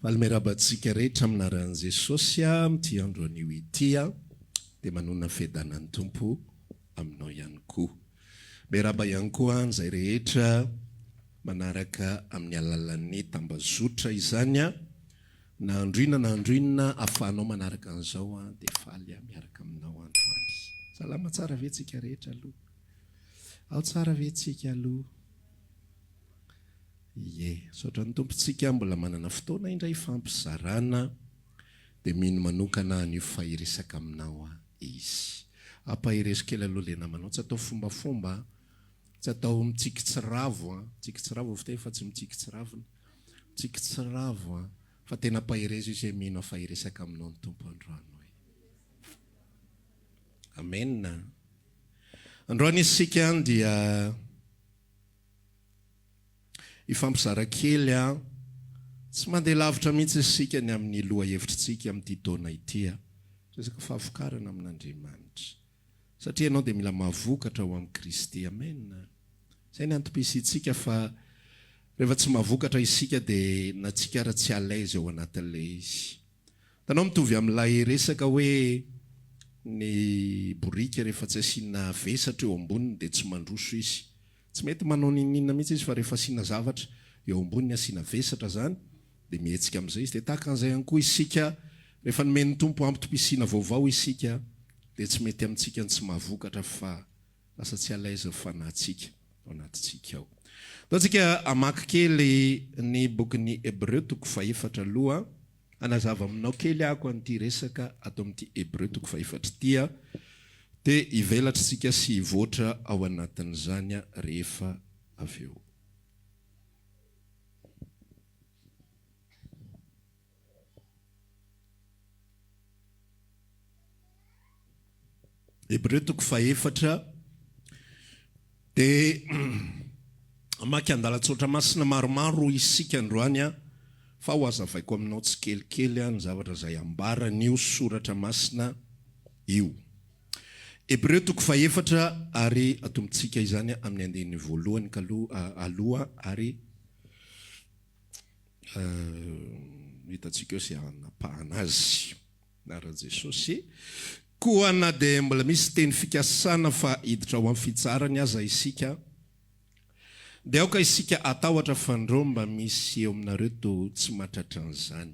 Faly miarahaba antsika rehetra amin'ny anaran'i Jesosy amin'ity andro anio ity dia manonona ny fiadanan'ny Tompo aminao ihany koa. Miarahaba ihany koa an'izay rehetra manaraka amin'ny alalan'ny tambazotra izany na andro inona na andro inona ahafahanao manaraka an'izao dia faly aho miaraka aminao androany. Salama tsara ve tsika rehetra aloha? Ao tsara ve tsika aloha? Ie, misaotra ny Tompo tsika mbola manana fotoana indray hifampizarana dia mino manokana an'io fa hiresaka aminao Izy. Ampaherezo kely aloha le namanao, tsy atao fombafomba an, tsy atao mitsiky tsiravo an, mitsiky tsiravo ny fiteny fa tsy mitsiky tsiravina, mitsiky tsiravo an, fa tena ampaherezo izy hoe mino aho fa hiresaka aminao ny Tompo androany hoe. Amen. Androany isika dia. Hifampizara kely an! Tsy mandeha lavitra mihitsy isika ny amin'ny lohahevitritsika amin'ity taona ity an! Resaka fahavokarana amin'Andriamanitra. Satria ianao dia mila mahavokatra ao amin'i Kristy. Amen! Izay ny antom-pisiantsika fa rehefa tsy mahavokatra isika dia na tsika ara tsy à l'aise ao anatin'ilay izy. Hitanao mitovy amin'ilay resaka hoe ny boriky rehefa tsy asiana vesatra eo amboniny dia tsy mandroso izy. Tsy mety manao n'inon'inona mihitsy izy fa rehefa asiana zavatra eo amboniny, asiana vesatra izany, dia mihetsika amin'izay izy. Dia tahaka an'izay ihany koa isika, rehefa nomen'ny Tompo antom-pisiana vaovao isika, dia tsy mety amintsika ny tsy mahavokatra fa lasa tsy à l'aise ny fanahintsika ao anatintsika ao. Andao tsika hamaky kely ny bokin'ny Hebreo toko fahefatra aloha. Hanazava aminao kely ako an'ity resaka ato amin'ity Hebreo toko fahefatra ity aho, dia hivelatra isika sy hivoatra ao anatin'izany rehefa avy eo. Hebreo toko fahefatra dia hamaky andalan-tsoratra masina maromaro isika androany fa ho hazavaiko aminao tsikelikely ny zavatra izay ambaran'io soratra masina io. Hebreo toko fahefatra ary atombotsika izany amin'ny andininy voalohany kaloha aloha ary hitantsika eo izay hanapahana azy. Anaran'i Jesosy. Koa na dia mbola misy teny fikasana fa hiditra ho amin'ny fitsaharany aza isika, dia aoka isika hatahotra fandrao mba misy eo aminareo toa tsy mahatratra an'izany.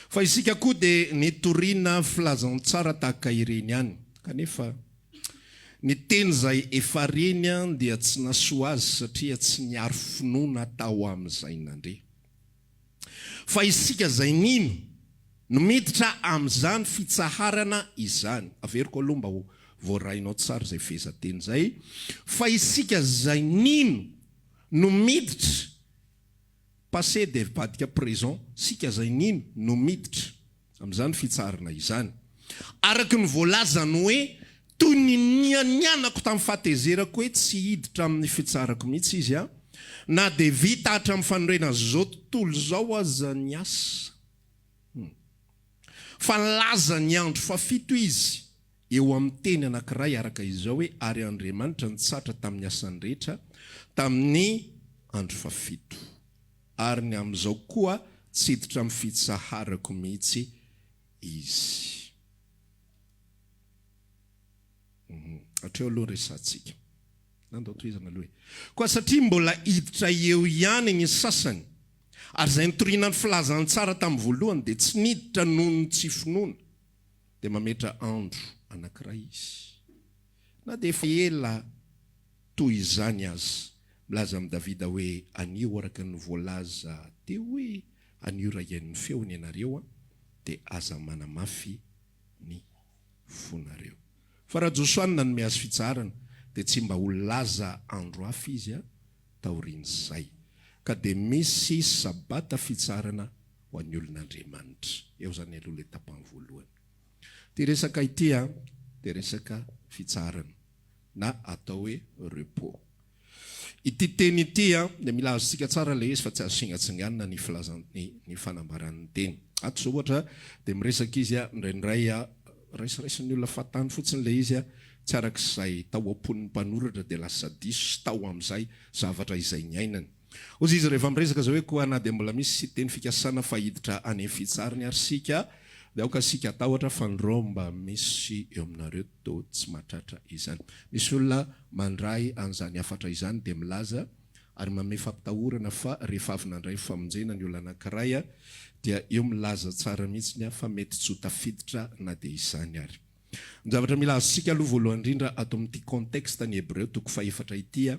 Fa isika koa dia nitoriana filazantsara tahaka ireny ihany, kanefa ny teny izay efa reny dia tsy nahasoa azy satria tsy niaro finoana tao amin'izay nandre. Fa isika izay nino no miditra amin'izany fitsaharana izany. Averiko aloha mba ho voarainao tsara izay fehezanteny izay, Fa isika izay nino no miditra, passé dia mivadika présent, isika izay nino no miditra. Amin'izany fitsaharana izany. Araka ny voalazany hoe, Toy ny nianianako tamin'ny fahatezerako hoe tsy hiditra amin'ny fitsaharako mihitsy izy, na dia vita hatramin'ny fanorenana izao tontolo izao aza ny asa. Fa nilaza ny andro fahafito izy eo amin'ny teny anankiray araka izao hoe, Ary Andriamanitra nitsahatra tamin'ny asany rehetra tamin'ny andro fahafito. Ary ny amin'izao koa tsy hiditra amin'ny fitsaharako mihitsy izy. Hatreo aloha ny resatsika. Na ndao tohizana aloha e. Koa satria mbola hiditra eo ihany ny sasany, ary izay nitoriana ny filazantsara tamin'ny voalohany dia tsy niditra noho ny tsy finoana, dia mametra andro anankiray izy. Na dia efa ela toy izany aza, milaza amin'i Davida hoe, Anio araka ny voalaza teo hoe, Anio raha hihaino ny feony ianareo, dia aza manamafy ny fonareo. Fa raha Josoa no nanome azy fitsaharana, dia tsy mba ho laza andro hafa izy taorian'izay. Ka dia misy Sabata fitsaharana ho an'ny olon'Andriamanitra. Eo izany aloha ilay tapany voalohany. Ity resaka ity dia resaka fitsaharana na atao hoe repos. Ity teny ity dia mila azontsika tsara ilay izy fa tsy azo singatsinganina ny filazan ny ny fanambaran'ny teny. Ato izao ohatra dia miresaka izy indraindray raisiraisin'ny olona fahatany fotsiny ilay izy tsy araka izay tao am-pon'ny mpanoratra dia lasa diso sy tao amin'izay zavatra izay niainany. Hozy izy rehefa miresaka izao hoe koa na dia mbola misy teny fikasana fa hiditra any amin'ny fitsarany ary isika dia aoka isika hatahotra fandrao mba misy eo aminareo toa tsy mahatratra izany. Misy olona mandray an'izany hafatra izany dia milaza ary manome fampitahorana fa rehefa avy nandray famonjena ny olona anankiray dia eo milaza tsara mihitsiny fa mety tsy ho tafiditra na dia izany ary. Ny zavatra mila azontsika aloha voalohany indrindra ato amin'ity contexte ny Hebreo toko fahefatra ity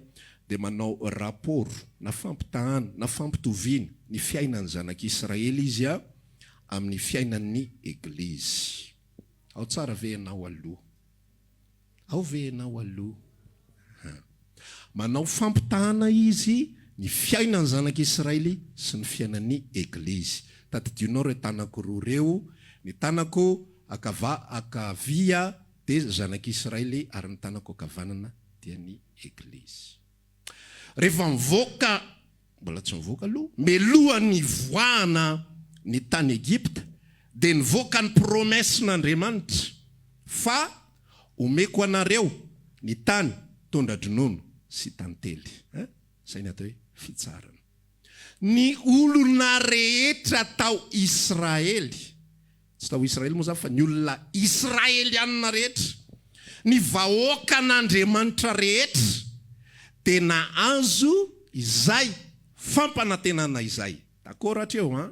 dia manao rapport na fampitahana na fampitoviana ny fiainan'ny zanak'Israely izy amin'ny fiainan'ny Eglizy. Ao tsara ve ianao aloha? Ao ve ianao aloha? Ha. Manao fampitahana izy ny fiainan'ny zanak'Israely sy ny fiainan'ny Eglizy. Tadidionao ireo tanako roa ireo, ny tanako akava akavia dia zanak'Israely ary ny tanako akavanana dia ny Eglizy. Rehefa mivoaka, mbola tsy nivoaka aloha, melohan'ny hivoahana ny tany Egypta dia nivoaka ny promesse-n'Andriamanitra fa omeko anareo ny tany tondra-dronono sy tantely. Hein? Izay ny atao hoe fitsarana. Ny olona rehetra tao Israely, tsy tao Israely moa izany fa ny olona Israelianina rehetra, ny vahoakan'Andriamanitra rehetra dia nahazo izay fampanantenana izay. D'accord hatreo an?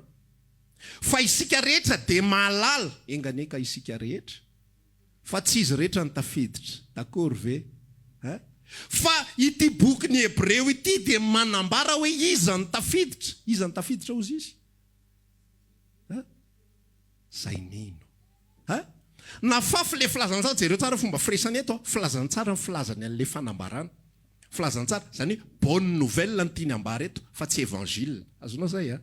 Fa isika rehetra dia mahalala, enga anie ka isika rehetra, Fa tsy izy rehetra no tafiditra. D'accord ve? Hein? Fa ity bokin'ny Hebreo ity dia manambara hoe iza no tafiditra. Iza no tafiditra hozy izy? Hein? Izay nino. Hein? Nafafy ilay filazantsara, jereo tsara fomba firesany eto, filazantsara ny filazany an'ilay fanambarana. Filazantsara, izany hoe bonne nouvelle no tiany ambara eto fa tsy évangile. Azonao izay an?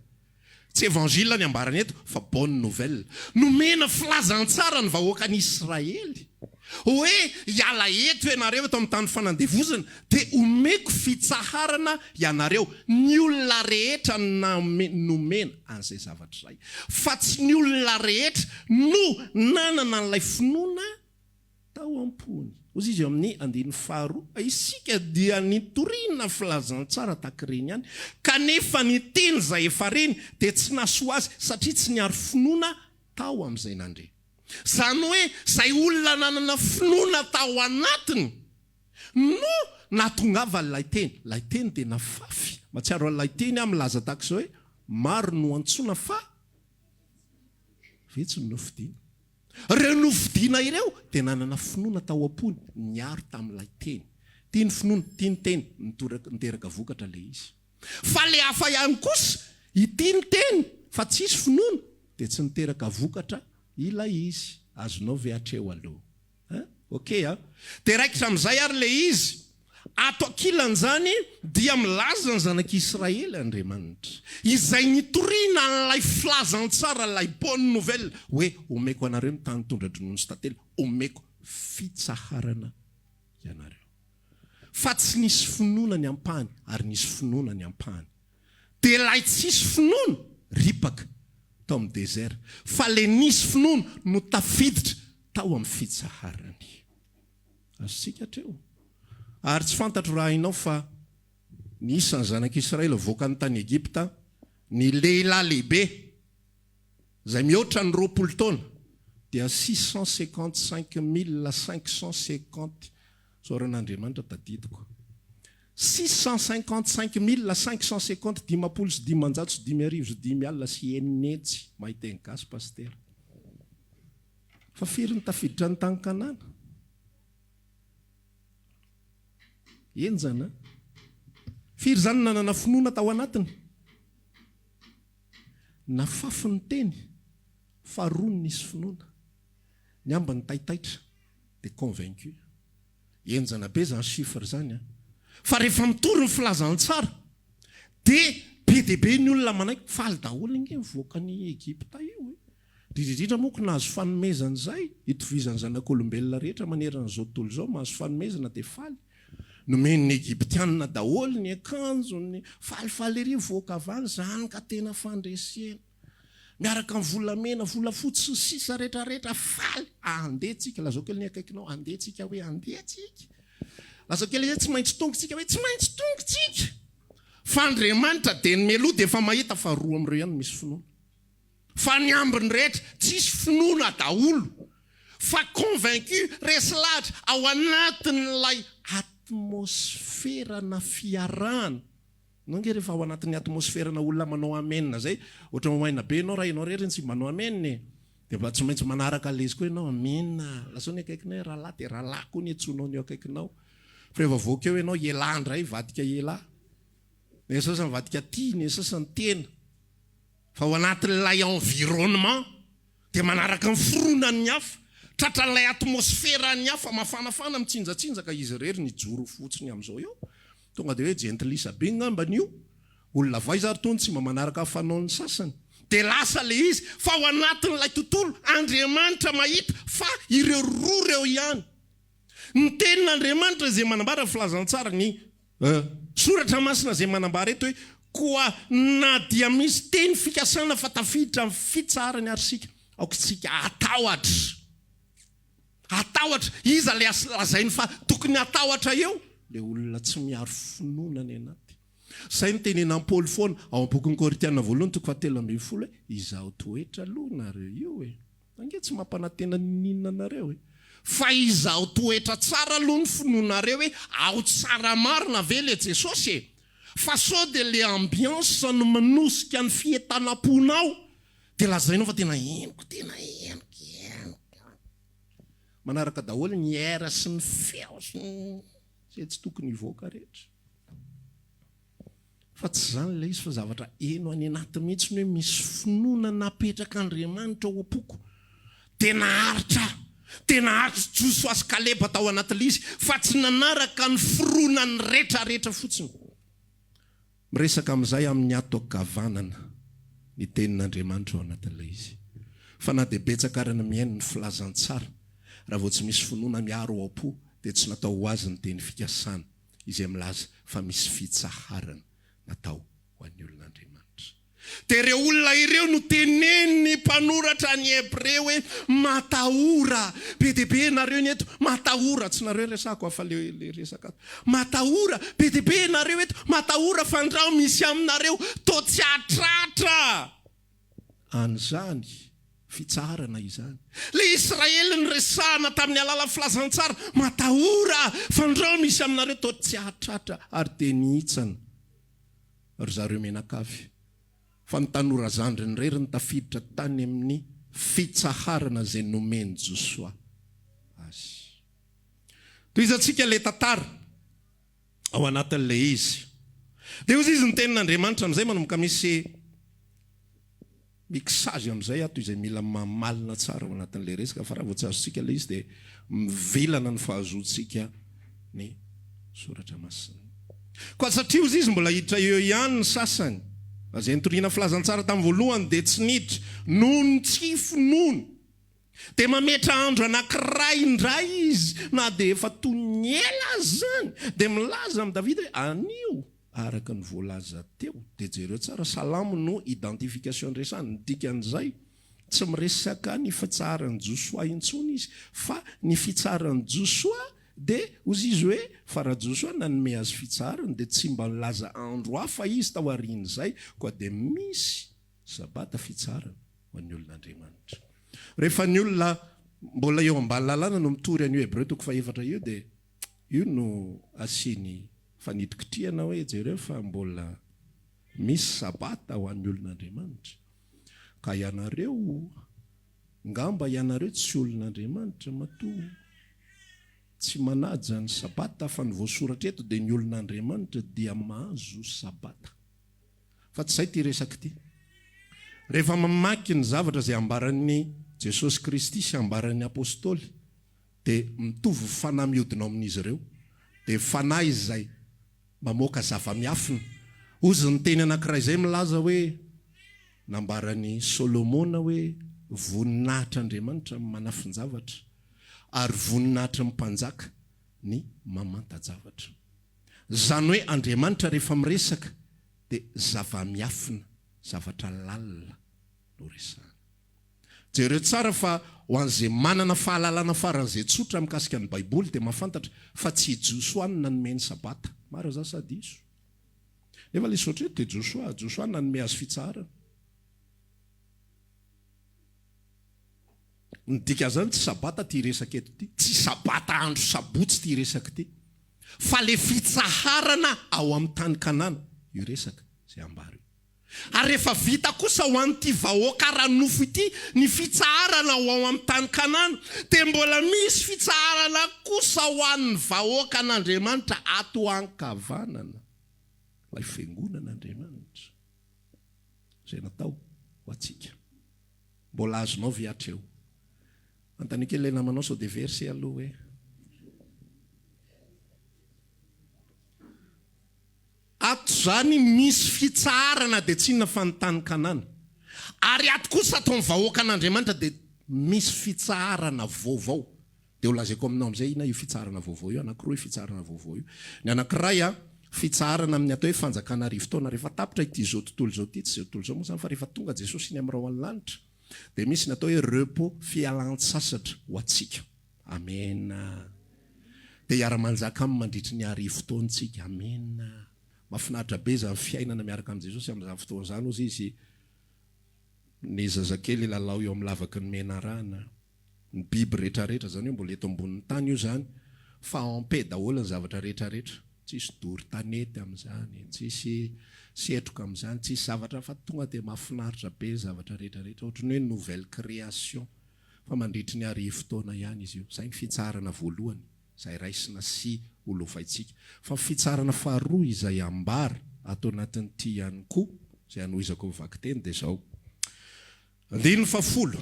Tsy évangile ny ambarany eto fa bonne nouvelle. Nomena filazantsara ny vahoakan'i Israely hoe hiala eto ianareo eto amin'ny tany fanandevozana dia omeko fitsaharana ianareo. Ny olona rehetra nomena an'izay zavatra izay fa tsy ny olona rehetra no nanana an'ilay finoana Tao am-pony. Hoy izy eo amin'ny andininy faharoa, Isika dia nitoriana filazantsara tahaka ireny ihany, kanefa ny teny izay efa reny dia tsy nahasoa azy, satria tsy niaro finoana tao amin'izay nandre. Izany hoe izay olona nanana finoana tao anatiny no nahatongavan'ilay teny. Ilay teny dia nafafy. Mahatsiaro an'ilay teny aho milaza tahaka izao hoe, Maro no antsoina fa vitsy no nofidina. Ireo nofidina ireo dia nanana finoana tao am-pony, niaro tamin'ilay teny. Tia ny finoana, tia ny teny, niteraka vokatra ilay izy. Fa ilay hafa ihany kosa, ity ny teny fa tsisy finoana, dia tsy niteraka vokatra ilay izy. Azonao ve hatreo aloha? Hein? Ok a! Dia raikitra amin'izay ary ilay izy. Ato ankilan'izany dia milaza ny zanak'Israely Andriamanitra, izay nitoriana an'ilay filazantsara, ilay bonne nouvelle, hoe omeko anareo ny tany tondra-dronono sy tantely, omeko fitsaharana ianareo. Fa tsy nisy finoana ny ampahany, ary nisy finoana ny ampahany. Dia ilay tsisy finoana ripaka tao amin'ny désert, fa ilay nisy finoana no tafiditra tao amin'ny fitsaharany. Azontsika hatreo. Ary tsy fantatro raha hainao fa ny isan'ny zanak'Israely voakany tany Egypta, ny lehilahy lehibe izay mihoatra ny 20 taona dia 655550 Isaoran'Andriamanitra tadidiko. 655550 550 550. Mahay teny gasy Pasitera. Fa firy ny tafiditra ny tany Kanana? Henjana. Firy izany nanana finoana tao anatiny? Nafafy ny teny fa roa ny nisy finoana. Ny ambiny taitaitra dia convaincu. Henjana be izany chiffre izany an! Fa rehefa mitory ny filazantsara dia be dia be ny olona manaiky, faly daholo ange mivoaka an'i Egypta io e! Indrindra indrindra moa ko nahazo fanomezana izay, itovizan'ny zanak'olombelona rehetra manerana izao tontolo izao, mahazo fanomezana dia faly. Nomen'ny Egyptianina daholo ny akanjony, falifaly ery mivoaka avy any, izany ka tena fandresena. Miaraka amin'ny volamena, volafotsy sy ny sisa rehetra rehetra, faly, andeha tsika, lazao kely ny akaikinao, andeha tsika hoe andeha tsika. Lazao kely hoe tsy maintsy tonga tsika hoe tsy maintsy tonga tsika. Fa Andriamanitra dia ny mialoha dia efa mahita fa roa amin'ireo ihany no misy finoana. Fa ny ambiny rehetra tsisy finoana daholo. Fa convaincu, resy lahatra ao anatin'ilay atmosferana fiarahana. Ianao ange rehefa ao anatin'ny atmosferana olona manao amen zay, ohatran'ny maina be ianao raha ianao irery no tsy manao amen e. Dia mba tsy maintsy manaraka an'ilay izy koa ianao, amen. Lazao ny akaikinao hoe rahalahy dia rahalahy koa ny antsoinao ny eo akaikinao. Fa rehefa voaka eo ianao, elah indray, hivadika elah. Ny sasany mivadika tia, ny sasany tena. Fa ao anatin'ilay environnement dia manaraka ny fironan'ny hafa, tratran'ilay atmosferan'ny hafa, mafanafana, mitsinjatsinjaka, izy irery nijoro fotsiny amin'izao eo. Tonga dia hoe jentilisa be ngambany io, olona avy aiza ary tony tsy mba manaraka ny fanaon'ny sasany. Dia lasa ilay izy, fa ao anatin'ilay tontolo, Andriamanitra mahita fa ireo roa ireo ihany. Ny tenin'Andriamanitra izay manambara ny filazantsara, ny Soratra Masina izay manambara eto hoe, Koa na dia misy teny fikasana fa tafiditra amin'ny fitsaharany ary isika, aoka isika hatahotra. Hatahotra. Iza ilay lazainy fa tokony hatahotra eo? Ilay olona tsy miaro finoana any anaty. Izay no tenenan'i Paoly foana ao amin'ny bokin'ny Korintiana voalohany toko fahatelo ambinifolo hoe, Izaho toetra aloha nareo io e. Ange tsy mampanantena n'inon'inona anareo e! Fa izaho toetra tsara aloha ny finoanareo hoe ao tsara marina ve le Jesosy e! Fa sao dia le ambiance no manosika ny fientanam-ponao dia lazainao fa tena henoko, tena henoko, henoko. Manaraka daholo ny air sy ny feo sy ny izay tsy tokony hivoaka rehetra. Fa tsy izany ilay izy fa zavatra heno any anaty mihitsy ny hoe misy finoana napetrak'Andriamanitra ao am-poko. Dia naharitra aho. Dia naharitra Josoa sy Kaleba tao anatin'ilay izy fa tsy nanaraka ny fironan'ny retraretra fotsiny. Miresaka amin'izay amin'ny ato ankavanana ny tenin'Andriamanitra ao anatin'ilay izy. Fa na dia betsaka ary ny mihaino ny filazantsara, raha vao tsy misy finoana miaro ao am-po dia tsy natao ho azy ny teny fikasana. izay milaza fa misy fitsaharana natao ho an'ny olon'Andriamanitra. Dia ireo olona ireo no tenenin'ny mpanoratra ny Hebreo hoe, Matahora! Be dia be ianareo ny eto, matahora! Tsy nareo resahako fa le resaka ato. Matahora! Be dia be ianareo eto, matahora fandrao misy aminareo toa tsy hahatratra an'izany fitsaharana izany. Ilay Israely niresahana tamin'ny alalan'ny filazantsara, matahora fandrao misy aminareo toa tsy hahatratra ary dia nihitsana ry zareo mianakavy fa ny tanora zandriny irery no tafiditra tany amin'ny fitsaharana izay nomen'i Josoa azy. Tohizantsika ilay tantara ao anatin'ilay izy. Dia hoy izy ny tenin'Andriamanitra amin'izay manomboka misy Mixage amin'izay ato izay mila mamalina tsara ao anatin'ilay resaka fa raha vao tsy azontsika ilay izy dia mivilana ny fahazoantsika ny soratra masina. Koa satria hozy izy mbola hiditra eo ihany ny sasany, fa izay nitoriana filazantsara tamin'ny voalohany dia tsy niditra noho ny tsy finoany. Dia mametra andro anankiray indray izy na dia efa toy ny ela aza izany, dia milaza amin'i Davida hoe anio. Araka ny voalaza teo, dia jereo tsara, Salamo no identification resahany, ny dikan'izay, tsy miresaka ny fitsaharan'i Josoa intsony izy, fa ny fitsaharan'i Josoa dia hozy izy hoe, fa raha Josoa nanome azy fitsaharana dia tsy mba nilaza andro hafa izy tao aorian'izay, koa dia misy Sabata fitsaharana ho an'ny olon'Andriamanitra. Rehefa ny olona mbola eo ambany lalàna no mitory an'io Hebreo toko fahefatra io dia Io no asiany fanitikitrihana hoe jereo fa mbola misy sabata ho an'ny olon'Andriamanitra. Ka ianareo, ngamba ianareo tsy olon'Andriamanitra matoa tsy manaja ny sabata fa ny voasoratra eto dia ny olon'Andriamanitra dia mahazo sabata. Fa tsy izay ity resaka ity. Rehefa mamaky ny zavatra izay ambaran'i Jesosy Kristy sy ambaran'ny Apostoly dia mitovy ny fanahy mihodina ao amin'izy ireo, dia fanahy izay mamoaka zava-miafina. Hozy ny teny anankiray izay milaza hoe, nambaran'i Solomona hoe, Voninahitr'Andriamanitra ny manafin-javatra, ary voninahitry ny mpanjaka ny mamanta-javatra. Izany hoe Andriamanitra rehefa miresaka dia zava-miafina, zavatra lalina no resahany. Jereo tsara fa ho an'izay manana fahalalana faran'izay tsotra mikasika ny Baiboly dia mahafantatra fa tsy i Josoa no nanome ny Sabata. Marina izany sa diso? Nefa ilay soratra eto dia Josoa, Josoa nanome azy fitsaharana. Ny dikan'izany tsy sabata ity resaka eto ity, tsy sabata andro sabotsy ity resaka ity, fa ilay fitsaharana ao amin'ny tany Kanana io resaka izay ambara io. Ary rehefa vita kosa ho an'ity vahoaka ara-nofo ity ny fitsaharana ho ao amin'ny tany Kanana, dia mbola misy fitsaharana kosa ho an'ny vahoakan'Andriamanitra ato ankavanana, ilay fiangonan'Andriamanitra izay natao ho antsika. Mbola azonao ve hatreo? Anontanio kely ilay namanao sao dia very se aloha e. Ato izany misy fitsaharana dia tsy inona fa ny tany Kanana. Ary ato kosa ato amin'ny vahoakan'Andriamanitra dia misy fitsaharana vaovao. Dia ho lazaiko aminao amin'izay inona io fitsaharana vaovao io. Anankiroa io fitsaharana vaovao io. Ny anankiray, fitsaharana amin'ny atao hoe fanjakana arivotaona. Rehefa tapitra ity izao tontolo izao ity, tsy izao tontolo izao moa izany fa rehefa tonga Jesosy iny amin'ny rahon'ny lanitra, dia misy ny atao hoe repos, fialan-tsasatra ho antsika. Amena. Dia hiara-manjaka aminy mandritry ny arivotaona isika. Amena. Mahafinaritra be izany fiainana miaraka amin'i Jesosy amin'izany fotoana izany, hozy izy, ny zazakely hilalao eo amin'ny lavaky ny menarana. Ny biby rehetra rehetra, zany hoe mbola eto ambonin'ny tany io zany, fa en paix daholo ny zavatra rehetra rehetra, tsisy doro tanety amin'izany, tsisy setroka amin'izany, tsisy zavatra fa tonga dia mahafinaritra be ny zavatra rehetra rehetra, ohatran'ny hoe nouvelle création, fa mandritry ny arivotaona ihany izy io, izay ny fitsaharana voalohany izay raisina sy ho lovaintsika, fa ny fitsaharana faharoa izay ambara ato anatin'ity ihany koa, izay hanohizako ny vakiteny dia izao. Andininy fahafolo,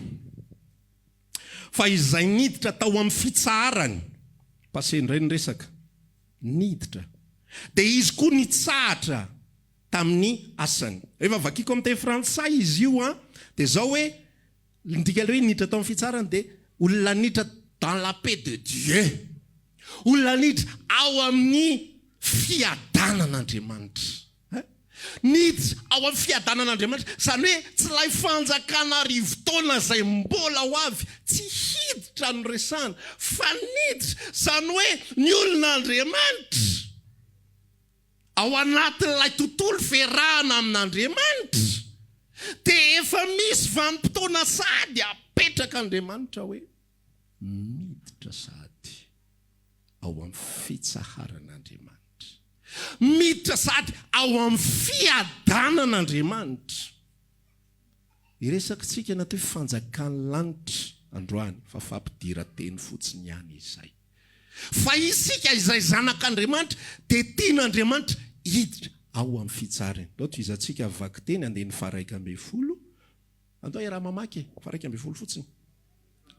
Fa izay niditra tao amin'ny fitsaharany, passé indray ny resaka, niditra, dia izy koa nitsahatra tamin'ny asany. Rehefa vakiko amin'ny teny frantsay izy io an, dia izao hoe, ny dikan'ilay hoe niditra tao amin'ny fitsaharany dia olona niditra dans la paix de Dieu, olona niditra ao amin'ny fiadanan'Andriamanitra. Niditra ao amin'ny fiadanan'Andriamanitra, izany hoe tsy ilay fanjakana arivotaona izay mbola ho avy, tsy hiditra no resahana, fa niditra, izany hoe ny olon'Andriamanitra, ao anatin'ilay tontolo fiarahana amin'Andriamanitra, dia efa misy vanim-potoana sahady apetrak'Andriamanitra hoe miditra sahady ao amin'ny fitsaharan'Andriamanitra. Miditra sahady ao amin'ny fiadanan'Andriamanitra. Hiresakitsika ny atao hoe fanjakan'ny lanitra androany fa fampidiran-teny fotsiny ihany izay. Fa isika izay zanak'Andriamanitra dia tian'Andriamanitra hiditra ao amin'ny fitsarany. Ndao tohizantsika vakiteny andininy faha-11. Andao hiaraha-mamaky e, faha-11 fotsiny.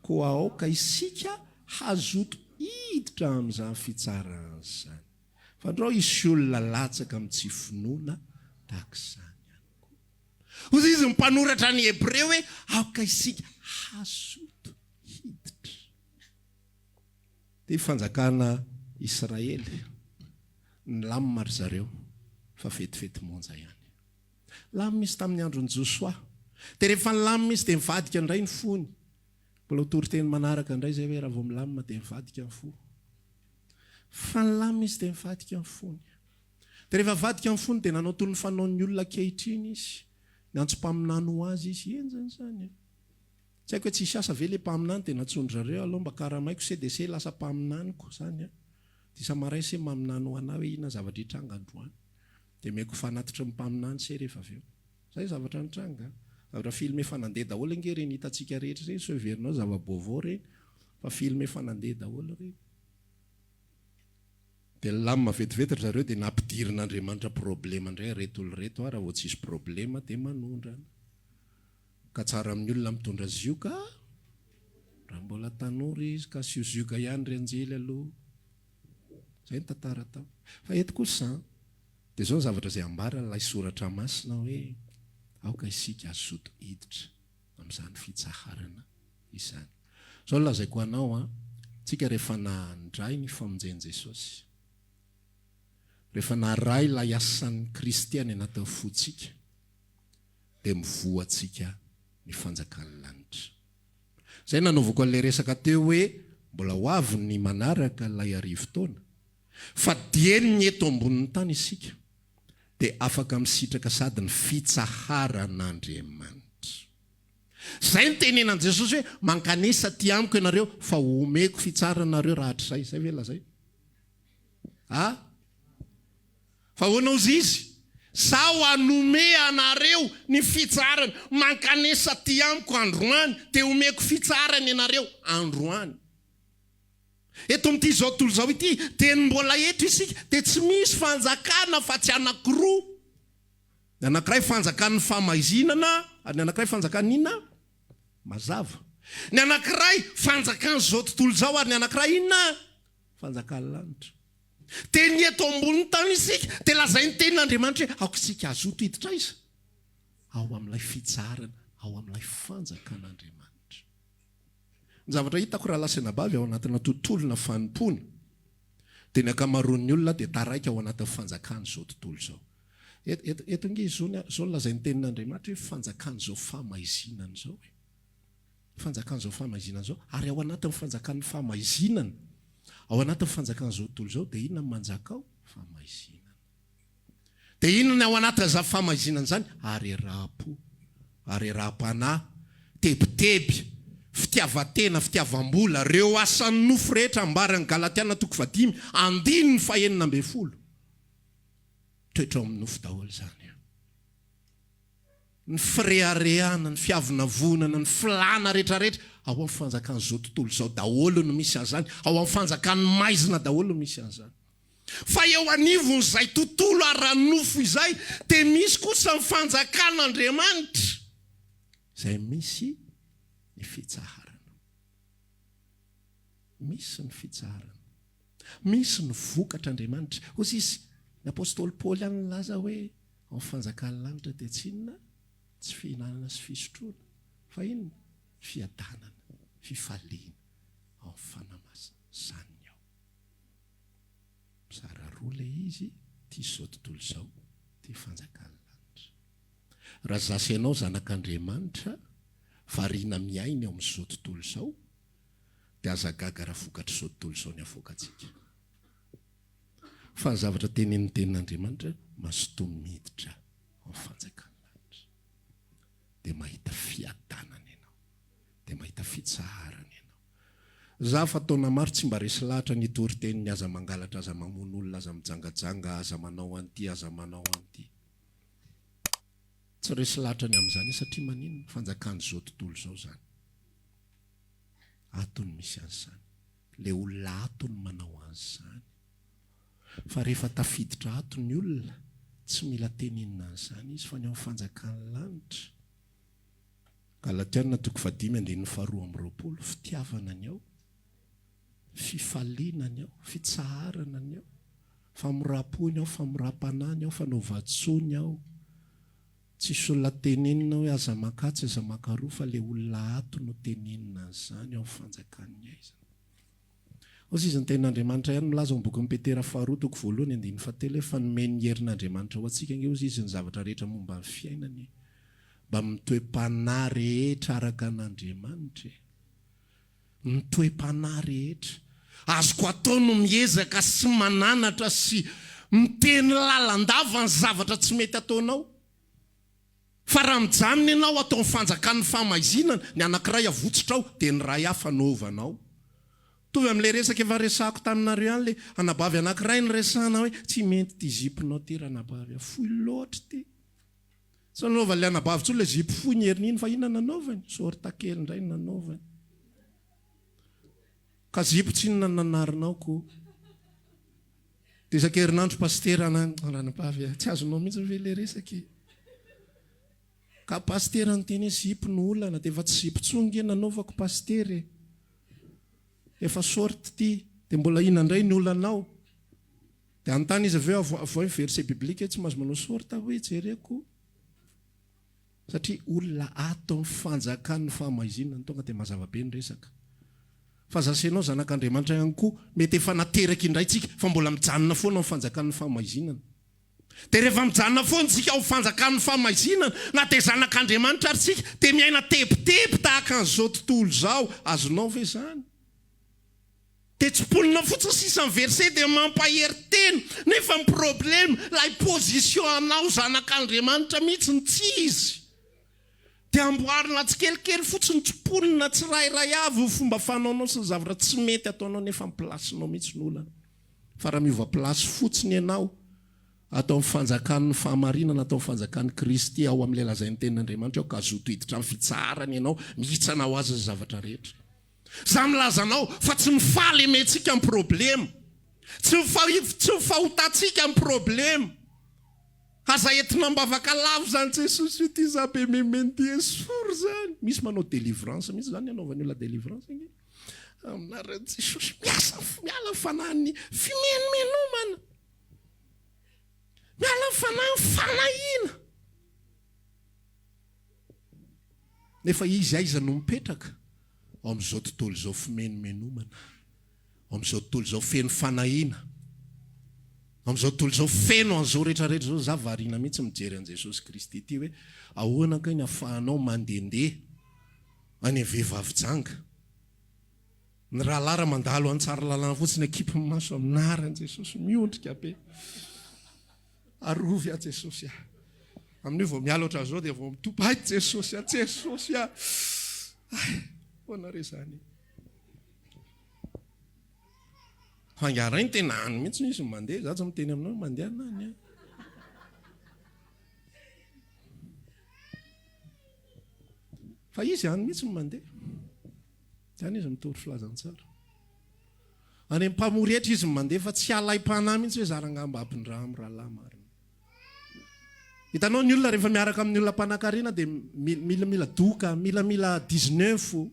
Koa aoka isika hazoto hiditra amin'izany fitsarana izany. Fandrao hisy olona latsaka amin'ny tsy finoana tahaka izany ihany koa. Hoy izy mpanoratra ny Hebreo hoe, aoka isika hazoto hiditra. Ity fanjakana Israely, nilamina ry zareo fa vetivety monja ihany. Nilamina izy tamin'ny andron'i Josoa. Dia rehefa nilamina izy dia nivadika indray ny fony. Mbola ho toriteny manaraka indray izay hoe raha vao milamina dia mivadika ny fo. Fa nilamina izy dia nivadika ny fony. Dia rehefa nivadika ny fony dia nanao toy ny fanaon'ny olona ankehitriny izy. Niantso mpaminany ho azy izy. Henjana izany e. Tsy haiko hoe tsisy asa ve ilay mpaminany dia nantsoin-dry zareo aleo mba karamaiko se dia se lasa mpaminaniko izany an. Dia isa-maraina se maminany ho anah hoe inona zavatra hitranga androany. Dia omeko fanatitry ny mpaminany se rehefa avy eo. Zay zavatra nitranga. Zavatra film efa nandeha daholo ange ireny hitantsika rehetra ireny, sao heverinao zava-baovao ireny fa film efa nandeha daholo ireny. Dia nilamina vetivety ry zareo dia nampidirin'Andriamanitra problema indray ireto olona ireto ary raha vao tsisy problema dia manondrana. Ka tsara amin'ny olona mitondra zioga raha mbola tanora izy ka asio zioga ihany ry anjely aloha. Izay ny tantara tao. Fa eto kosa dia izao ny zavatra izay ambaran'ilay soratra masina hoe aoka isika hazoto hiditra amin'izany fitsaharana izany. Izao no lazaiko anao an, tsika rehefa nandray ny famonjen'i Jesosy, rehefa naray ilay asan'i Kristy any anatin'ny fontsika, dia mivoha antsika ny fanjakan'ny lanitra. Izay nanaovako an'ilay resaka teo hoe mbola ho avy ny manaraka ilay arivotaona, fa dieny ny eto ambonin'ny tany isika. dia afaka misitraka sady ny fitsaharan'Andriamanitra. Izay no tenenan'i Jesosy hoe, Mankanesa aty amiko ianareo, fa homeko fitsarana nareo rahatrizay. Izay ve lazainy? A? Fa ahoana hozy izy? Zaho hanome anareo ny fitsaharana. Mankanesa aty amiko androany, dia homeko fitsaharana ianareo androany. Eto amin'ity izao tontolo izao ity, dia ny mbola eto isika, dia tsy misy fanjakana fa tsy anankiroa. Ny anankiray fanjakan'ny fahamaizinana, ary ny anankiray fanjakan'ny inona? Mazava. Ny anankiray fanjakan'izao tontolo izao, ary ny anankiray inona? Fanjakan'ny lanitra. Dia ny eto ambonin'ny tany isika, dia lazain'ny tenin'Andriamanitra hoe aoka isika hazoto hiditra aiza? Ao amin'ilay fitsaharana, ao amin'ilay fanjakan'Andriamanitra. Ny zavatra hitako rahalahy sy anabavy ao anatina tontolona fanompoana dia ny ankamaroan'ny olona dia taraiky ao anatin'ny fanjakan'izao tontolo izao. Eto, eto, eto ange izao ny, izao no lazain'ny tenin'Andriamanitra hoe fanjakan'izao fahamaizinana izao e. Fanjakan'izao fahamaizinana izao. Ary ao anatin'ny fanjakan'ny fahamaizinana, ao anatin'ny fanjakan'izao tontolo izao dia inona no manjaka ao? Fahamaizinana. Dia inona ny ao anatin'izany fahamaizinana izany? Hareraham-po, hareraham-panahy, tebiteby, fitiavan-tena, fitiavam-bola, ireo asan'ny nofo rehetra ambaran'ny Galatiana toko fahadimy, andininy fahenina ambin'ny folo. Toetra ao amin'ny nofo daholo izany. Ny fireharehana, ny fiavonavonana, ny filàna rehetrarehetra, ao amin'ny fanjakan'izao tontolo izao daholo no misy an'izany, ao amin'ny fanjakan'ny maizina daholo no misy an'izany. Fa eo anivon'izay tontolo ara-nofo izay dia misy kosa ny fanjakan'Andriamanitra izay misy ny fitsaharana. Misy ny fitsaharana. Misy ny vokatr'Andriamanitra. Hoy izy, ny apostoly Paoly ihany nilaza hoe ao amin'ny fanjakan'ny lanitra dia tsy inona? Tsy fihinanana sy fisotroana, fa inona? Fiadanana, fifaliana ao amin'ny Fanahy Masina. Izany ny ao. Mizara roa ilay izy, ity izao tontolo izao, ity fanjakan'ny lanitra. Raha za sy ianao zanak'Andriamanitra, variana miaina eo amin'izao tontolo izao, dia aza gaga raha vokatr'izao tontolo izao ny avoakantsika. Fa ny zavatra tenenin'ny tenin'Andriamanitra, mazotoa miditra ao amin'ny fanjakan'ny lanitra. Dia mahita fiadanana ianao, dia mahita fitsaharana ianao. Za fa taona maro tsy mba resy lahatra ny hitory teny ny aza mangalatra aza mamono olona aza mijangajanga aza manao an'ity aza manao an'ity. Tsy resy lahatra ny amin'izany aho satria maninona? Fanjakan'izao tontolo izao izany. Ato no misy an'izany. Le olona ato no manao an'izany. Fa rehefa tafiditra ato ny olona, tsy mila tenenina an'izany izy fa ny ao amin'ny fanjakan'ny lanitra. Galatiana toko fahadimy andininy faharoa amby 20, Fitiavana ny ao, fifaliana ny ao, fitsaharana ny ao, famoram-po ny ao, famoram-panahy ny ao, fanaovan-tsoa ny ao. Tsisy olona tenenina hoe aza mankatsy, aza mankaroa fa le olona ato no tenenina an'izany ao amin'ny fanjakan'ny aizana. Hoy izy, Ny Tenin'Andriamanitra ihany milaza ao amin'ny bokin'i Petera faharoa toko voalohany andininy fahatelo hoe fa nomen'ny herin'Andriamanitra ho antsika ange hozy izy ny zavatra rehetra momba ny fiainana e! Mbamin'ny toe-panahy rehetra araka an'Andriamanitra e! Ny toe-panahy rehetra. Azoko atao no miezaka sy mananatra sy miteny lalandava ny zavatra tsy mety ataonao. Fa raha mijanona ianao ato amin'ny fanjakan'ny fahamaizinana, ny anankiray avotsitra ao, dia ny iray hafa no ovanao. Mitovy amin'ilay resaka efa resahako taminareo ihany, ilay anabavy anankiray niresahana hoe, tsy mety ity ziponao ity ranabavy a, fohy loatra ity. Tsy nanaovan'ilay anabavy intsony ilay zipo fohy ny herin'iny, fa inona nanaovany? Short kely indray no nanaovany. Ka zipo tsinona no nanarinao ko. Dia isan-kerinandro pasitera na ranabavy a, tsy azonao mihitsy ve ilay resaka e? Ka pasitera niteny hoe zipo no olana, dia efa tsy zipo intsony nge nanaovako pasitera e. Efa short ity, dia mbola inona indray ny olanao? Dia anontany izy avy eo, avoahy ny verset biblique hoe tsy mahazo manao short aho hoe jereko. Satria olona ato amin'ny fanjakan'ny fahamaizinana tonga dia mazava be ny resaka. Fa za sy ianao zanak'Andriamanitra ihany koa mety efa nateraka indray tsika fa mbola mijanona foana ao amin'ny fanjakan'ny fahamaizinana. Dia rehefa mijanona foana tsika ao amin'ny fanjakan'ny fahamaizinana na dia zanak'Andriamanitra ary tsika dia miaina tebiteby tahaka an'izao tontolo izao. Azonao ve izany? Dia tsiponina fotsiny sisa ny verset dia mampahery tena, nefa ny problème ilay position anao zanak'Andriamanitra mihitsy no tsy izy. Dia amboarina tsikelikely fotsiny tsiponina tsirairay avy ny fomba fanaonao sy ny zavatra tsy mety ataonao nefa ny place-nao mihitsy no olana. Fa raha miova place fotsiny ianao ato amin'ny fanjakan'ny fahamarinana, ato amin'ny fanjakan'i Kristy, ao amin'ilay lazain'ny tenin'Andriamanitra ao ka hazoto hiditra amin'ny fitsaharana ianao, mihitsana ho azy ny zavatra rehetra. Za milaza anao fa tsy ny fahalementsika ny problema, tsy ny tsy ny fahotantsika ny problema. Aza entina ambavaka lava zany Jesosy io ty za be memeny ty esory zany. Misy manao delivrance mihitsy zany anaovan'ny olona delivrance ange. Aminareo Jesosy miasa miala ny fanahin'ny fimenomenomana. Miala ny fanahin'ny fanahiana. Nefa izy aiza no mipetraka? Ao amin'izao tontolo izao fimenomenomana, ao amin'izao tontolo izao feno fanahiana, ao amin'izao tontolo izao feno an'izao rehetra rehetra izao. Za variana mihitsy mijery an'i Jesosy Kristy ity hoe ahoana kay ny afahanao mandehandeha any amin'ny vehivavy janga. Ny rahalahy raha mandalo any Tsaralalàna fotsiny akipy ny maso amin'anaran'i Jesosy, miondrika be. Arovy aho Jesosy ah. Amin'io vao miala ohatran'izao dia vao mitopy, hay Jesosy ah, Jesosy ah. Hay, ahoana re izany? Fa angaha ray ny tena any mihitsy izy mandeha, za tsy miteny aminao mandehana any ah. Fa izy any mihitsy no mandeha. Any izy mitory filazantsara. Any amin'ny mpamory hetra izy no mandeha fa tsy alaim-panahy mihitsy hoe za rangahy mba ampindramo rahalahy marina. Hitanao ny olona rehefa miaraka amin'ny olona mpanankarena dia mila mila doka, mila mila 19.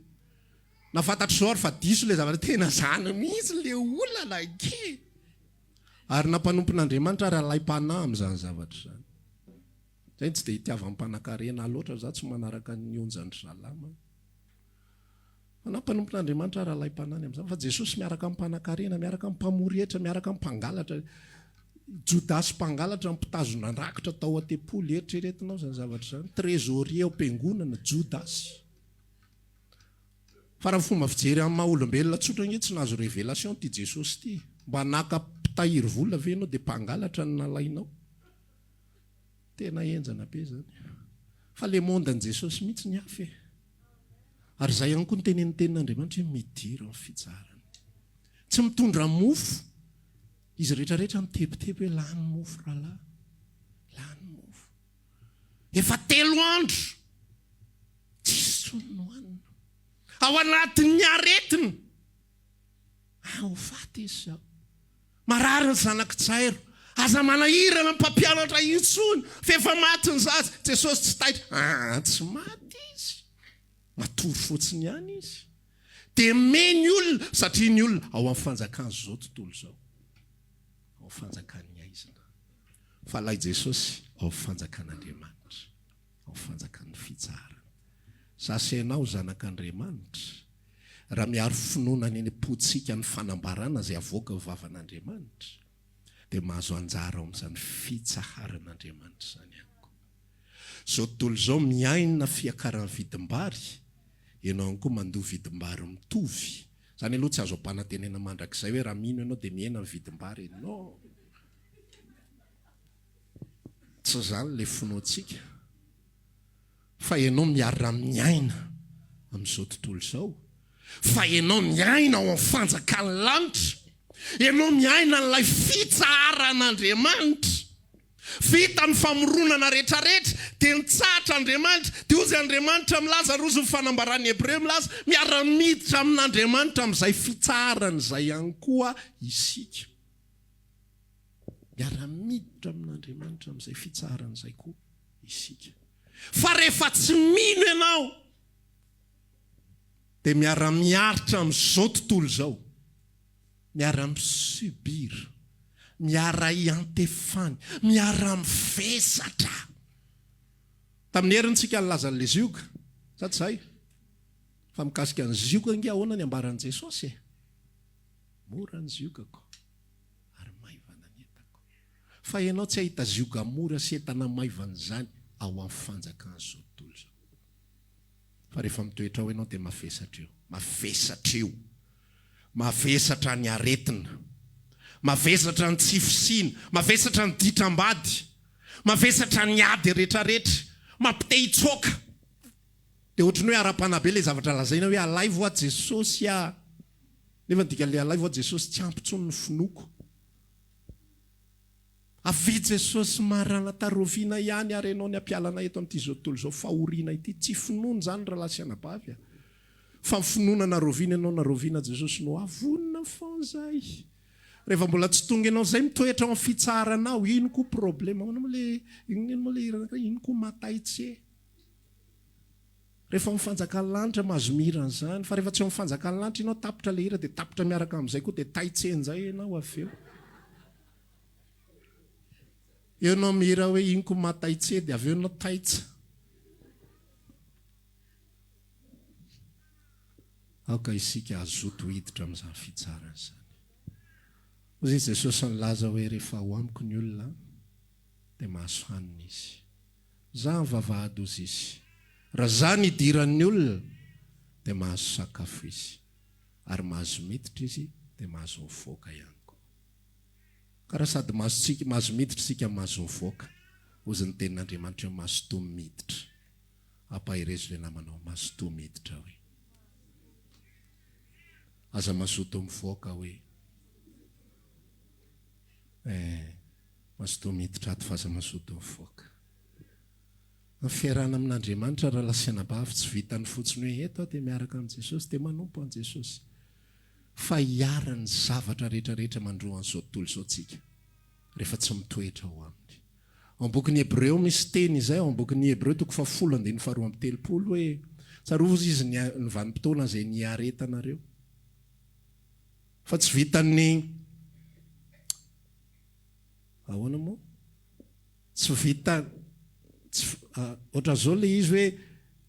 Na fantatr'izao ary fa diso ilay zavatra tena zany mihitsy ilay olana ange. Ary na mpanompon'Andriamanitra ary alaim-panahy amin'izany zavatra izany. Zay no tsy dia itiavan'ny mpanankarena ahy loatra, za tsy manaraka ny onjan-dry zalahy manko. Fa na mpanompon'Andriamanitra ary alaim-panahy ny amin'izany. Fa Jesosy miaraka amin'ny mpanankarena, miaraka amin'ny mpamory hetra, miaraka amin'ny mpangalatra. Jodasy mpangalatra mpitazona rakitra tao an-tempoly. Eritreretinao izany zavatra izany. Trésorier ao am-piangonana, Jodasy. Fa raha fomba fijery amin'ny maha olombelona tsotra ange tsy nahazo révélation ity Jesosy ity. Mba naka mpitahiry vola ve ianao dia mpangalatra no nalainao? Tena henjana be izany. Fa le monde an'i Jesosy mihitsy ny hafa e. Ary izay ihany koa no tenenin'ny tenin'Andriamanitra hoe midira amin'ny fitsaharana. Tsy mitondra mofo izy rehetra rehetra mitebiteby hoe lany mofo rahalahy. Lany mofo. Efa telo andro tsisy intsony nohanina. Ao anatin'ny aretina. Ah, ho faty izy izao. Marary ny zanak'i Jairo. Aza manahirana ny mpampianatra intsony fa efa maty ny zaza. Jesosy tsy taitra. Ah, tsy maty izy. Matory fotsiny ihany izy. Dia me ny olona, satria ny olona ao amin'ny fanjakan'izao tontolo izao. Ao amin'ny fanjakan'ny haizina. Fa ilay Jesosy ao amin'ny fanjakan'Andriamanitra. Ao amin'ny fanjakan'ny fitsaharana. Za sy ianao zanak'Andriamanitra. Raha miaro finoana any am-pontsika ny fanambarana izay avoakan'ny vavan'Andriamanitra, dia mahazo anjara ao amin'izany fitsaharan'Andriamanitra izany ihany koa. Izao tontolo izao miaina fiakaran'ny vidim-bary, ianao ihany koa mandoa vidim-bary mitovy. Izany aloha tsy azo ampanantenena mandrakizay hoe raha mino ianao dia mihena ny vidim-bary e. Non! Tsy izany ilay finoantsika. Fa ianao miara-miaina amin'izao tontolo izao, fa ianao miaina ao amin'ny fanjakan'ny lanitra, ianao miaina an'ilay fitsaharan'Andriamanitra. Vita ny famoronana rehetrarehetra, dia nitsahatra Andriamanitra, dia hozy Andriamanitra milaza, ary hozy ny fanambaran'ny Hebreo milaza, miara-miditra amin'Andriamanitra amin'izay fitsaharana izay ihany koa isika. Miara-miditra amin'Andriamanitra amin'izay fitsaharana izay koa isika. Fa rehefa tsy mino ianao dia miara-miaritra amin'izao tontolo izao, miara-mi-subir, miara-iantefany, miara-mivesatra. Tamin'ny heriny tsika nilaza an'ilay zioga, sa tsy izay? Fa mikasika ny zioga ange ahoana ny ambaran'i Jesosy e? Mora ny ziogako ary maivana ny entako. Fa ianao tsy hahita zioga mora sy entana maivana izany ao amin'ny fanjakan'izao tontolo izao. Fa rehefa mitoetra ao ianao dia mavesatra eo. Mavesatra eo. Mavesatra ny aretina. Mavesatra ny tsy fisiana. Mavesatra ny ditram-bady. Mavesatra ny ady retraretra. Mampite hitsoaka. Dia ohatran'ny hoe ara-panahy be ilay zavatra lazaina hoe alaivo aho Jesosy ah. Nefa ny dikan'ilay alaivo aho Jesosy tsy ampy intsony ny finoako. Avia Jesosy Maranatha Rovina ihany ary ianao ny hampiala anay eto amin'ity izao tontolo izao fahoriana ity. Tsy finoana izany rahalahy sy anabavy a. Fa ny finoana na rovina ianao na rovina Jesosy no avonona fon zay. Rehefa mbola tsy tonga ianao zay mitoetra ao amin'ny fitsaharanao ino koa problema ahoana moa le inona moa le hira anankiray ino koa mataitse. Rehefa ao amin'ny fanjakan'ny lanitra mahazo mihira an'izany, fa rehefa tsy ao amin'ny fanjakan'ny lanitra ianao tapitra le hira dia tapitra miaraka amin'izay koa dia taitse injay ianao avy eo. Eo ianao mihira hoe inko mataitse dia avy eo ianao taitsa. Aoka isika hazoto hiditra amin'izany fitsarana izany. Hoy izy Jesosy nilaza hoe rehefa ao amiko ny olona dia mahazo hanina izy. Za ny vavahady hozy izy. Raha za ny idiran'ny olona dia mahazo sakafo izy. Ary mahazo miditra izy dia mahazo mivoaka ihany koa. Ka raha sady mahazo tsika mahazo miditra isika mahazo mivoaka, hozy ny tenin'Andriamanitra hoe mazotoa miditra. Ampaherezo ilay namanao mazotoa miditra hoe. Aza mazoto mivoaka hoe. Eh. Mazotoa miditra ato fa aza mazoto mivoaka. Ny fiarahana amin'Andriamanitra rahalahy sy anabavy tsy vitan'ny fotsiny hoe eto aho dia miaraka amin'i Jesosy dia manompo an'i Jesosy fa iharan'ny zavatra rehetra rehetra mandroa an'izao tontolo izao tsika rehefa tsy mitoetra ao aminy. Ao amin'ny bokin'ny Hebreo misy teny izay ao amin'ny bokin'ny Hebreo toko fahafolo andininy faharoa 32 hoe tsarovy hozy izy ny ny vanim-potoana izay niaretanareo fa tsy vitan'ny Ahoana moa? Tsy vita tsy ohatran'izao ilay izy hoe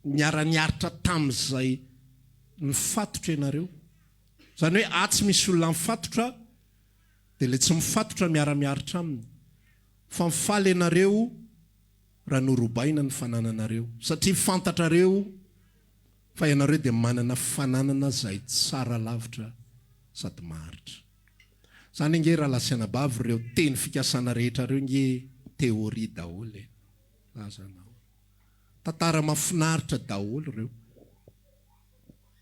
niara-niaritra tamin'izay nifatotra ianareo. Izany hoe atsy misy olona mifatotra dia ilay tsy mifatotra miara-miaritra aminy. Fa mifaly ianareo raha norobaina ny fanananareo satria fantatrareo fa ianareo dia manana fananana izay tsara lavitra sady maharitra. Zany ange rahalahy sy anabavy ireo teny fikasana rehetra ireo nge théorie daholo e. Lazanao. Tantara mafinaritra daholo ireo.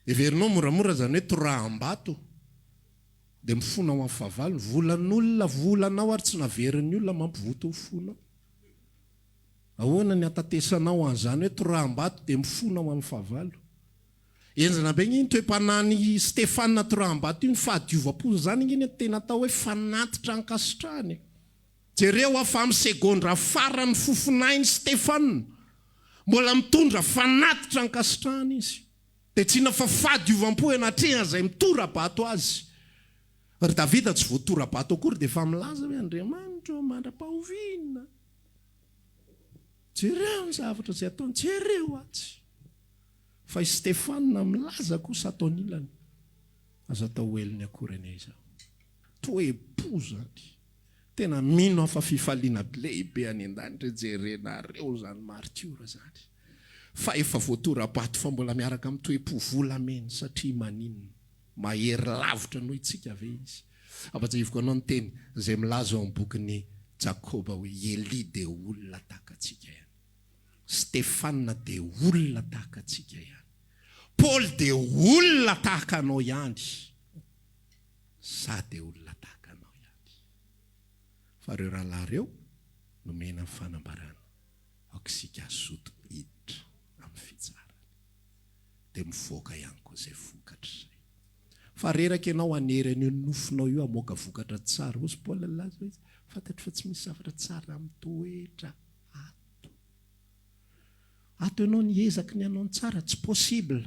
Heverinao moramora zany hoe toraham-bato dia mifona ho amin'ny fahavalony. Volan'olona, volanao ary tsy naverin'ny olona mampivoto ny fonao. Ahoana ny hatatesanao an'izany hoe toraham-bato dia mifona ho amin'ny fahavalo? Henjana be nge iny toe-panahin'i Stefana toraham-bato iny, fahadiovam-pony izany nge ny tena atao hoe fanatitra ankasitrahana e! Jereo aho fa amin'ny segondra farany fofonain'i Stefana, mbola mitondra fanatitra ankasitrahana izy. Dia tsy inona fa fahadiovam-po eo anatrehan'izay mitora-bato azy. Ry Davida tsy voatora-bato akory dia efa milaza hoe Andriamanitra ô, mandra-pahoviana? Jereo ny zavatra izay ataony, jereo atsy. Fa i Stefana milaza kosa ato anilany, Aza atao ho helony akory anie izaho. Toe-po izany. Tena mino aho fa fifaliana lehibe any an-danitra jerenareo izany martiora izany. Fa efa voatora-bato fa mbola miaraka amin'ny toe-po volamena satria maninona? Mahery lavitra noho itsika ve izy? Ampatsiahiviko anao ny teny izay milaza ao amin'ny bokin'i Jakoba hoe i Elia dia olona tahaka antsika ihany. Stefana dia olona tahaka antsika ihany. Paoly dia olona tahaka anao ihany. Za dia olona tahaka anao ihany. Fa ireo rahalahy ireo nomena ny fanambarana. Aoka isika hazoto hiditra amin'ny fitsaharany. Dia mivoaka ihany koa izay vokatra izay. Fa reraka ianao hanery an'io nofonao io hamoaka vokatra tsara. Hozy Paoly nilaza hoe, fantatro fa tsy misy zavatra tsara mitoetra ato. Ato ianao niezaka ny hanao ny tsara, tsy possible.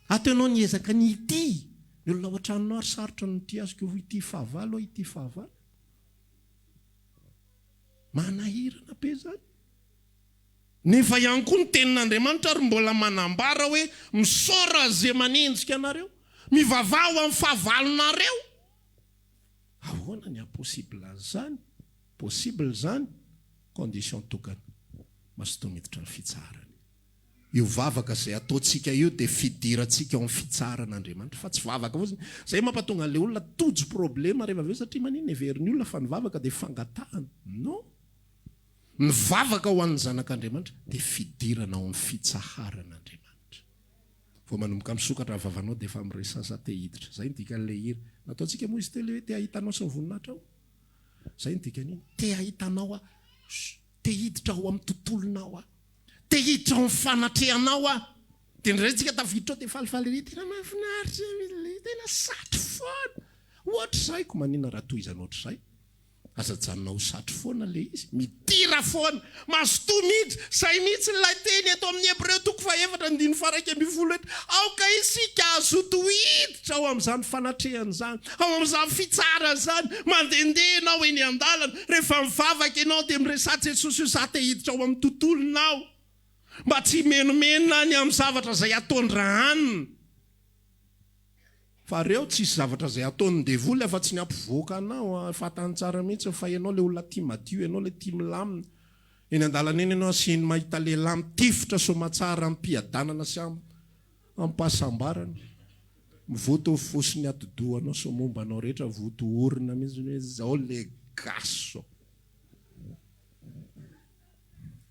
Ato ianao niezaka ny hitia ny olona ao an-tranonao ary sarotra ny mitia azy koa ity fahavalo aho, ity fahavalo. Manahirana be izany. Nefa ihany koa ny tenin'Andriamanitra ary mbola manambara hoe misaora ze manenjika anareo, mivavaha ho amin'ny fahavalonareo. Ahoana ny haha-possible an'izany? Possible izany, condition tokana, mazotoa miditra ny fitsaharana. Io vavaka izay ataontsika io dia fidirantsika ao amin'ny fitsaharan'Andriamanitra fa tsy vavaka fotsiny. Izay mampatonga an'ilay olona tojo problema rehefa avy eo satria maninona heverin'ny olona fa ny vavaka dia fangatahana. Non. Ny vavaka ho an'ny zanak'Andriamanitra dia fidirana ao amin'ny fitsaharan'Andriamanitra. Vao manomboka misokatra ny vavanao dia efa miresasa te hiditra. Izay no dikan'ilay hira. Nataontsika moa izy teo ilay hoe te hahita anao sy ny voninahitrao. Izay no dikan'iny. Te hahita anao aho. Te hiditra ao amin'ny tontolonao aho. Te hiditra ao amin'ny fanatrehanao aho. Dia indraindray tsika tafiditra ao dia falifaly ery, tena mahafinaritra e, tena satry foana. Ohatr'izay, koa maninona raha tohizana ohatr'izay? Aza ajanona ho satry foana ilay izy, midira foana, mazotoa miditra. Izay mihitsy ilay teny eto amin'ny Hebreo toko fahefatra andininy faha-11 eto, Aoka isika hazoto hiditra ao amin'izany fanatrehana izany, ao amin'izany fitsaharana izany. Mandehandeha ianao eny an-dalana, rehefa mivavaka ianao dia miresaha Jesosy io, za te hiditra ao amin'ny tontolonao. Mba tsy himenomenona ny amin'ny zavatra izay ataon-dRahanina. Fa reo tsisy zavatra zay ataon'ny devoly afa tsy ny ampivoaka anao an, fantany tsara mihitsy fa ianao le olona tia madio, ianao le tia milamina, eny andalana eny ianao asiany mahita lehilahy mitifitra soamatsara amim-piadanana sy am ampahasambarana, mivoto ny fo sy ny atidohanao sy ny momba anao rehetra voto orina mihitsy hoe zao le gasy zao.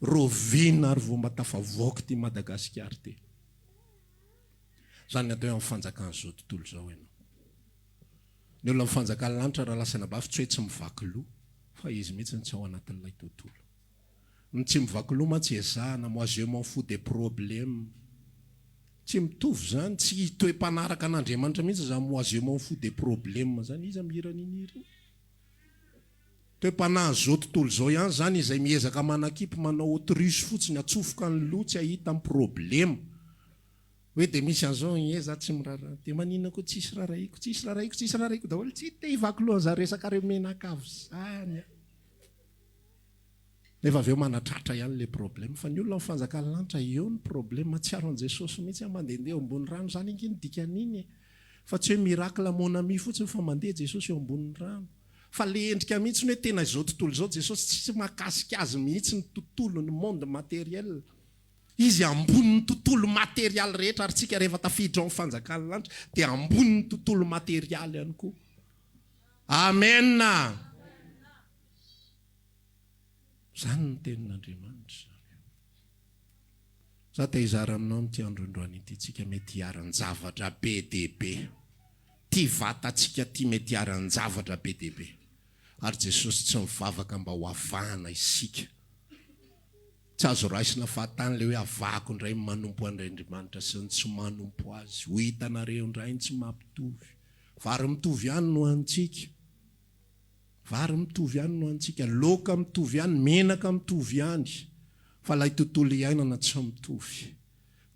Raoviana ary vao mba tafavoaka ity Madagasikara ity? Izany ny atao hoe amin'ny fanjakan'izao tontolo izao ianao. Ny olona amin'ny fanjakan'ny lanitra raha lasa anabavy tsy hoe tsy mivaky loha fa izy mihitsy no tsy ao anatin'ilay tontolo. Ny tsy mivaky loha mantsy ezahana, moi je m'en fous des problèmes. Tsy mitovy izany, tsy toe-panaraka an'Andriamanitra mihitsy izany moi je m'en fous des problèmes izany. Iza mihira an'iny hira iny? Toe-panahin'izao tontolo izao ihany izany izay miezaka manakipy manao autruche fotsiny atsofoka ny loha tsy hahita ny problema. Hoe dia misy an'izao ie za tsy miraharaha dia maninona koa tsisy rarahiko tsisy rarahiko tsisy rarahiko daholo tsy te hivaky loha an'izany resakareo menakavy izany aho. Nefa avy eo manatratra ihany le problème fa ny olona amin'ny fanjakan'ny lanitra eo ny problème mahatsiaro an'i Jesosy mihitsy aho mandehandeha eo ambony rano izany ange ny dikan'iny e fa tsy hoe miracle mon ami fotsiny fa mandeha Jesosy eo ambonin'ny rano fa le endrika mihitsy ny hoe tena izao tontolo izao Jesosy tsy mahakasika azy mihitsy ny tontolo ny monde matériel izy ambonin'ny tontolo materialy rehetra ary tsika rehefa tafiditra ao amin'ny fanjakan'ny lanitra dia ambonin'ny tontolo materialy ihany koa Amen. Izany ny tenin'Andriamanitra izany. Za te hizara aminao amin'ity andro androany ity, tsika mety hiharan-javatra be dia be. Ity vatantsika ity mety hiharan-javatra be dia be. Ary Jesosy tsy mivavaka mba ho avahana isika. Tsy azo raisina fahatany ilay hoe avahako indray ny manompo an'Andriamanitra sy ny tsy manompo Azy. Ho hitanareo indray ny tsy mampitovy. Vary mitovy ihany no hanintsika. Vary mitovy ihany no hanintsika, laoka mitovy ihany, menaka mitovy ihany, fa ilay tontolo iainana tsy mitovy.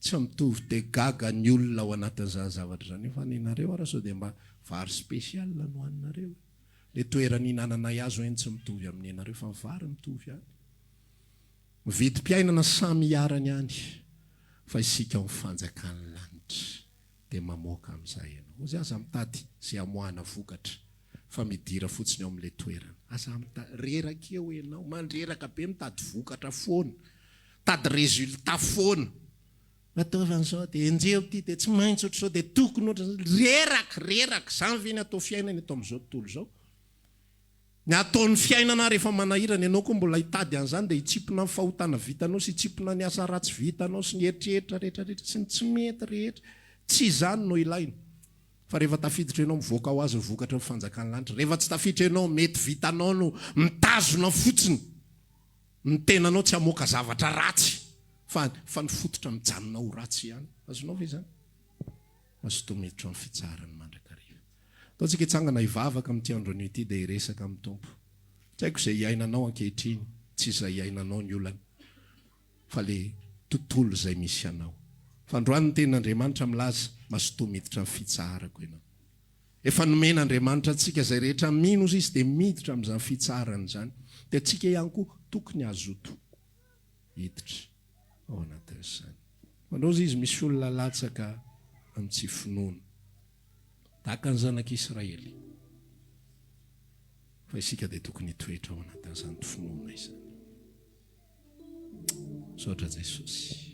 Tsy mitovy. Dia gaga ny olona ao anatin'izany zavatra izany. Fa nenareo ara sao dia mba vary spécial no haninareo e? Ilay toerana ihinananay azy hono tsy mitovy amin'ny nenareo fa ny vary mitovy ihany. Ny vidim-piainana samy iharany ihany fa isika ao amin'ny fanjakan'ny lanitra. dia mamoaka amin'izay ianao. Ozy aza mitady izay hamoahana vokatra fa midira fotsiny ao amin'ilay toerana. Aza mitady, reraka eo ianao, mandreraka be mitady vokatra foana, mitady résultat foana. Ataovy an'izao dia enjeho ity dia tsy maintsy ohatr'izao dia tokony ohatr'izao. Reraka, reraka, izany ve ny atao fiainana eto amin'izao tontolo izao? Ny ataon'ny fiainana rehefa manahirana ianao koa mbola hitady an'izany dia hitsimpona ny fahotana vitanao sy hitsimpona ny asa ratsy vitanao sy ny eritreritra rehetra rehetra sy ny tsy mety rehetra. Tsy izany no ilaina. Fa rehefa tafiditra ianao mivoaka ho azy ny vokatry ny fanjakan'ny lanitra. Rehefa tsy tafiditra ianao mety vitanao no mitazona fotsiny ny tenanao tsy hamoaka zavatra ratsy fa fa ny fototra mijanona ho ratsy ihany. Azonao ve izany? Mazotoa miditra ao amin'ny fitsaharany mandrakariva. Ataontsika hitsangana hivavaka amin'ity andro anio ity dia hiresaka amin'ny Tompo. Tsy haiko izay iainanao ankehitriny, tsy izay iainanao ny olana, fa ilay tontolo izay misy anao. Fa androany ny Tenin'Andriamanitra milaza, mazotoa miditra amin'ny fitsaharako ianao. Efa nomen'Andriamanitra antsika izay rehetra mino Izy dia miditra amin'izany fitsaharana izany. Dia antsika ihany koa tokony hazoto hiditra ao anatin'izany. Mandraoza izy misy olona latsaka amin'ny tsy finoana. Tahaka ny zanak'Israely. Fa isika dia tokony hitoetra ao anatin'izany finoana izany. Misaotra Jesosy.